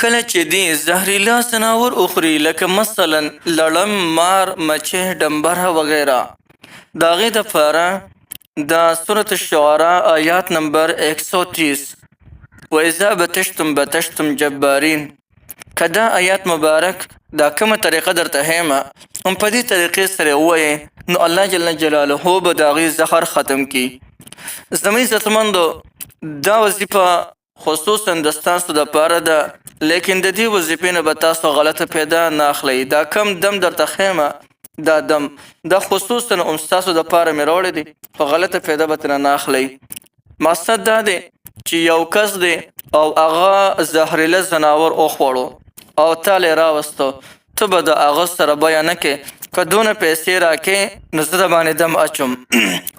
کله چې دې زهريله ځناور وخوري، لکه مثلا لړم، مار، مچۍ، ډمبره وغیره، د هغې دپاره د سورة الشعراء آیات نمبر 130، واذا بطشتم بطشتم جبارین، که دا آیات مبارک دا کومه طریقه درته ښیم، هم په دې طریقې سره ووایې، نو الله جل جلاله به د هغې زهر ختم کړي. زموږ عزتمندو، دا وظیفه خصوصا د ستاسو دپاره ده، لیکن د دې وظیفې نه به تاسو غلطه پیدا نه اخلئ. دا کم دم درته ښیم، دا دم دا خصوصا هم ستاسو دپاره مې راوړی دی، خو غلطه پیدا به ترې نه اخلئ. مقصد دا دی چې یو کس دی او هغه زهريله ځناور وخوړو او تا له راوستو، ته به د هغه سره بیه نه کې، که دونه پیسې راکې نو زه د باندې دم اچوم،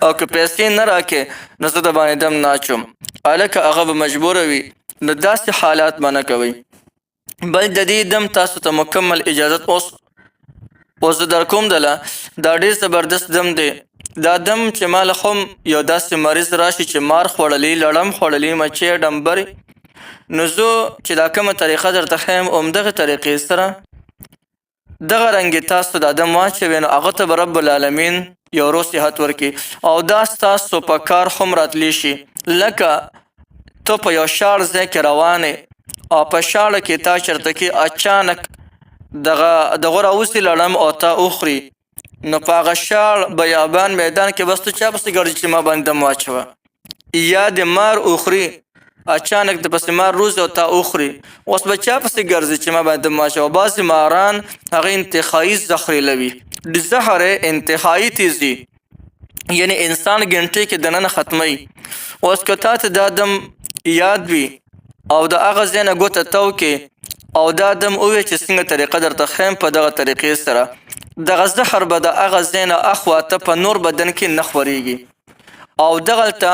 او که پیسې نه راکې نو زه د باندې دم نه اچوم. هلکه هغه به مجبوره وي، نو داسې حالات به نه کوئ. بل د دې دم تاسو ته مکمل اجازت اوس اوس زه درکوم دله. دا ډېر زبردست دم دی. دا دم چې مال هم یو داسې مریض راشي چې مار خوړلی، لړم خوړلی، مچۍ، ډمبرې، نو زه چې دا کومه طریقه درته ښیم، همدغې طریقې سره دغه رنګ تاسو دا دم واچوئ، نو هغه ته به رب العالمین یو روح صحت ورکړي، او دا ستاسو په کار هم راتلی شي. لکه ته په یو شاړ ځای کې روان یې او په شاړه کې تا چېرته کې اچانک دغه دغه راوځي لړم او تا وخوري، نو په هغه شاړ بیابان میدان کې بس ته چا پسې ګرځي چې ما باندې دم واچوه؟ یا د مار وخوري، اچانک د پسې مار روزي او تا وخوري، اوس به چا پسې ګرځي چې ما باندې دم واچوه؟ بعضې ماران هغه انتهایي زهريله وي، د زهر یې انتهایي تیز وي، یعنی انسان ګنټې کې دننه ختموي. اوس که تا ته دا دم یاد وي او د هغه ځای نه ګوته تاو کې او دا دم ووایې چې څنګه طریقه درته ښیم، په دغه طریقې سره دغه زهر به د هغه ځای نه اخوا ته په نور بدن کې نه خورېږي، او دغلته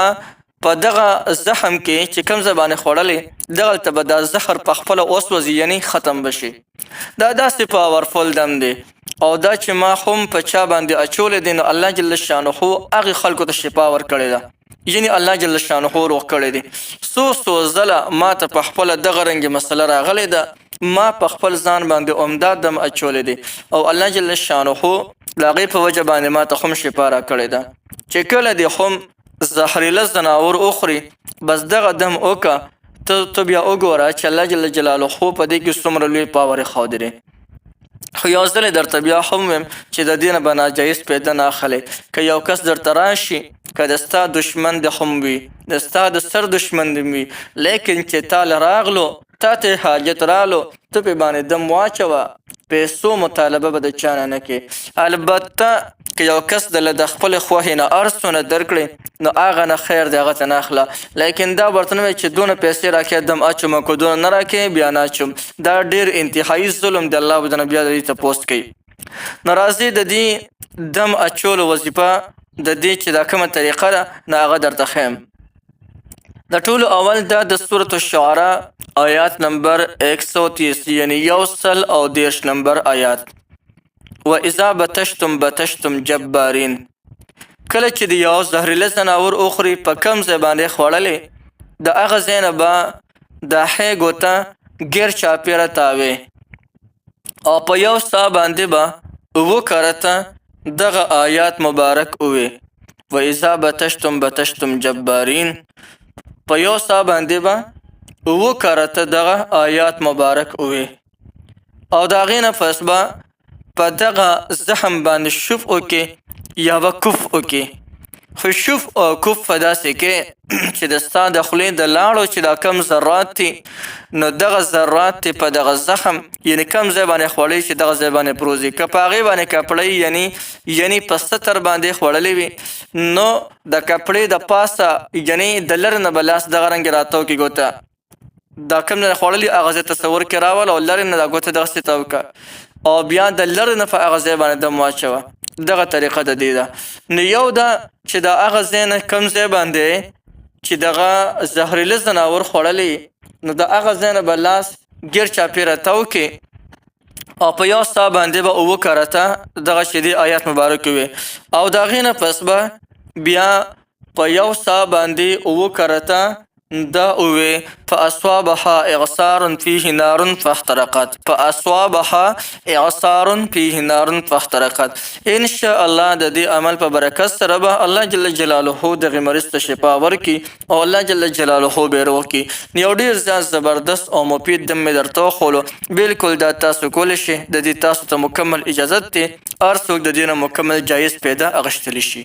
په دغه زخم کې چې کوم ځای باندې خوړلی، دغلته به دا زهر په خپله وسوځي، یعنی ختم به شي. دا داسې پاورفل دم دی، او دا چې ما هم په چا باندې اچولی دی، نو الله جل شانه هغې خلکو ته شفا ورکړې ده، یعنی الله جل شانه روغ کړی دی. څو څو ځله ما ته په خپله دغه رنګ مسله راغلې ده، ما په خپل ځان باندې عمده دم اچولی دی، او الله جل شانه د هغې په وجه باندې ما ته هم شفا راکړې ده. چې کله دې هم زهريله ځناور وخوري، بس دغه دم وکړه، ته بیا وګوره چې الله جل جلاله په دې کې څومره لوی پاور ښودلی دی. خو یو ځل درته بیا هم ویم چې د دې نه به ناجایز پیدا نه اخلې. که یو کس درته راشي، که د ستا دشمن د هم وي، د ستا د سر دشمن دې وي، لیکن چې تا له راغلو، تا ته حاجت رالو، ته پې باندې دم واچوه، پیسو مطالبه به د چا نه نه کې. البته که یو کس د له د خپلې خوښې نه هر څونه درکړي، نو هغه نه خیر دی، هغه ته نه اخله، لیکن دا ورته نه وایي چې دونه پیسې راکې دم اچوم، که دونه نه راکې بیا نه اچوم. دا ډېر انتهایي ظلم دی، الله به درنه بیا د دې تپوس کوي. نو راځئ د دې دم اچولو وظیفه د دې چې دا کومه طریقه ده، نو هغه درته ښیم. د ټولو اول دا د سورة الشعراء آیات نمبر 130، یعنی 130 نمبر آیات، و اذا بطشتم بطشتم جبارین. کله چې د یو زهريله ځناور وخوري، په کم ځای باندې خوړلې، د هغه ځای نه به د ښی ګوته ګیر چاپېره تاوې، او په یو سا باندې به اووه کرته دغه آیات مبارک ووې، و اذا بطشتم بطشتم جبارین. په یو سا باندې به اووه کرته دغه آیات مبارک ووې، او د هغې نه پس به په دغه زخم باندې شوف وکې یا به کف وکې. خو شوف او کف په داسې کې چې د ستا د خولې د لاړو چې دا کم ذرات دي، نو دغه ذرات دي په دغه زخم، یعنی کم ځای باندې خوړی چې دغه ځای باندې پروزي، که په هغې باندې کپړۍ یعنی په ستر باندې خوړلې وي، نو د کپړې د پاسه یعنی د لرې نه به لاس دغه رنګ راتاو کړي، ګوته دا کوم ځای خوړلي هغه ځای تصور کې راول، او لرې نه دا ګوته دغسې تاو کړه، او بیا د لرې نه په هغه ځای باندې دم واچوه. دغه طریقه د دې ده. نو یو دا چې د هغه ځای نه کوم ځای باندې چې دغه زهريله ځناور خوړلی، نو د هغه ځای نه به لاس ګیر چاپېره تاو کړي، او په یو سا باندې به اووه کرته دغه چې دې آیات مبارک وي، او د هغې نه پس به بیا په یو سا باندې اووه کرته دا ووې، فاصابها اعصار فيه نار فاحترقت، فاصابها اعصار فيه نار فاحترقت. ان شاء الله د دې عمل په برکت سره به الله جل جلاله دغه مریض ته شفا ورکړي او الله جل جلاله به روغ کړي. یو ډیر زیات زبردست او مفید دم مې درته وښولو. بالکل دا تاسو کولی شئ، د دې تاسو ته مکمل اجازت دی، هر څوک د دې نه مکمل جایز پیدا اخیستلی شي.